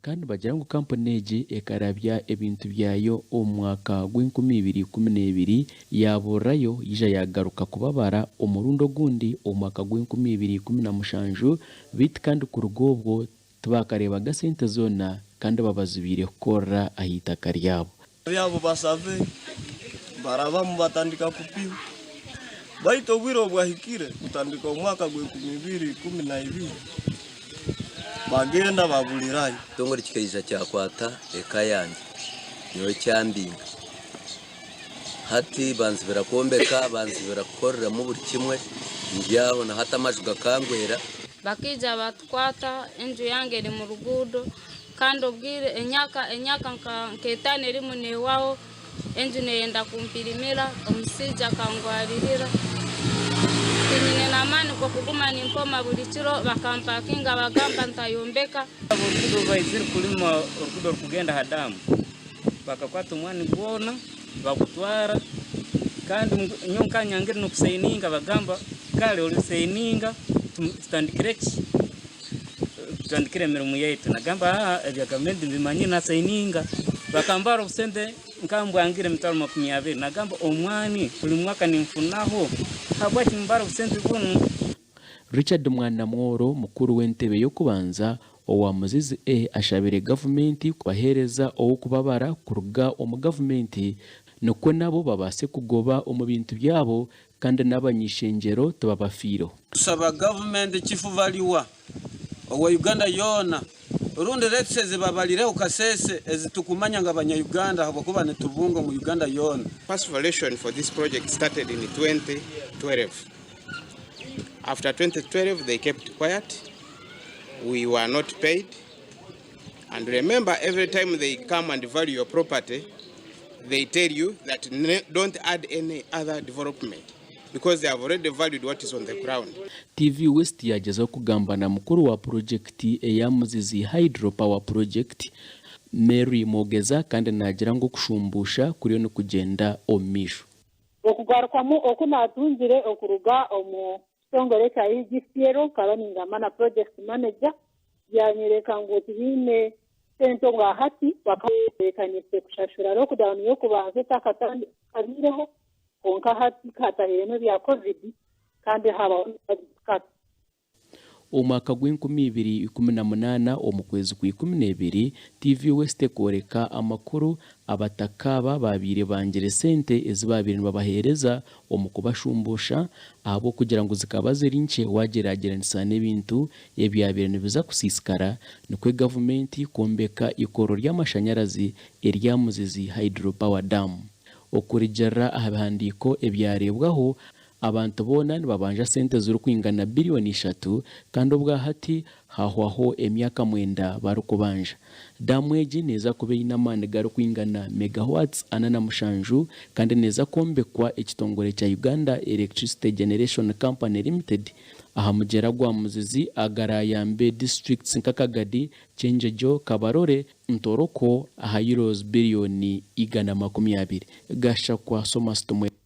Kandi nibagira ngu kampuni egi ekarabya ebintu byayo omu mwaka gw'enkumi ibiri ikumi n'ebiri yaaburirayo yaija yaagaruka kubabara omurundi ogundi omu mwaka gw'enkumi ibiri 17 beitu kandi kuruga obwo tibaakareebaga sente zoona kandi babazibiire kukorera aha itaka ryabo. Abo basave barabamu batandika kupima, baitu obwire obwahikire kutandika omwaka gw'enkumi ibiri 12, bagenda babulirayo. Ekitongore kikaija kyakwata eka yangye nyowe kyambinga. Hati banzibira kwombeka, banzibira kukoreramu buri kimwe, ndi aho na hati amaju gakangwera. Bakaija batukwata, enju yange eri mu ruguudo. Kandi obwire enyaka enyaka nka nk'etaano erimu neehwaho, enju neeyenda kumpirimira, omusaija akangwaririra. Tinyine n'amaani g'okuguma nimpoma buri kiro, bakampakinga bagamba ntayombeka. Oruguudo oru baizire kulima oruguudo orukugenda ha daamu, bakakwata omwani gwona bagutwara kandi nyowe nkaba nyangire n'okusayininga bagamba kare orisayininga tutandikire ki? Tutandikire emirimo yaitu. Nagamba aa ebya gavumenti mbimanyire nasayininga. Bakambara obusente nkaba mbwangire emitwaro 20. Nagamba omwani buri mwaka ninfunaho habwaki nimbara obusente bunu? Richard Mwanamworo mukuru w'entebe y'okubanza owa Muzizi A ashabire gavumenti kubaheereza ow'okubabara kuruga omu gavumenti nikwo nabo babaase kugoba omu bintu byabo Kandi n'abany'ishengyero tibabafiireho. Tusaba gavumenti Chief Valuer owa Uganda yoona rundi rates ezibabalireho kasese ezitukumanya nga banya Uganda ahabwokuba nitubunga omu Uganda yoona. First valuation for this project started in 2012. After 2012 they kept quiet, we were not paid and remember every time they come and value your property they tell you that don't add any other development because they have already valued what is on the ground. TV West yaagyezaho kugamba na mukuru wa purogyekiti eya Muzizi Hydro Power Project, Mary Mwogeza kandi naagira ngu okushumbuusha kuriyo nikugyenda omu maisho. Okugarukamu oku naatungire okuruga omu kitongore kya EGCL, nkaba ningamba na project manager, byanyoreka ngu tibaine sente obwa hati, bakaba batebeekaniise kushashura lockdown y'okubanza etakabaireho, kwonka hati hatahiremu ebya Covid kandi habaho na budget cut. Omu mwaka gw'enkumi ibiri 18 omu kwezi kwa 12, TV West ekooreka amakuru abataka aba baabaire bangire sente ezi baabaire nibabaheereza omu kubashumbuusha ahabw'okugira ngu zikaba ziri nkye waagyeragyeranisa n'ebintu ebyabaire nibiza kusiisikara nikwo gavumenti kwombeka eikorero ry'amashanyarazi erya Muzizi Hydro Power Dam. Okurugiirira aha bihandiiko ebyareebwaho, Abantu boona nibabanja sente zirikwingana biriyoni ishatu kandi obwahati hahwaho emyaka mwenda barikubanja. Daamu egi neeza kuba eine amaani garikwingana megawatts 47 kandi neeza kwombekwa ekitongore kya Uganda Electricity Generation Company Limited aha mugyera gwa Muzizi agarayambe disiturikiti nka Kagadi, Kyengyegyo, Kabarole, Ntoroko aha Euros biriyoni 120. Gashakwa Thomas Tumwebaze.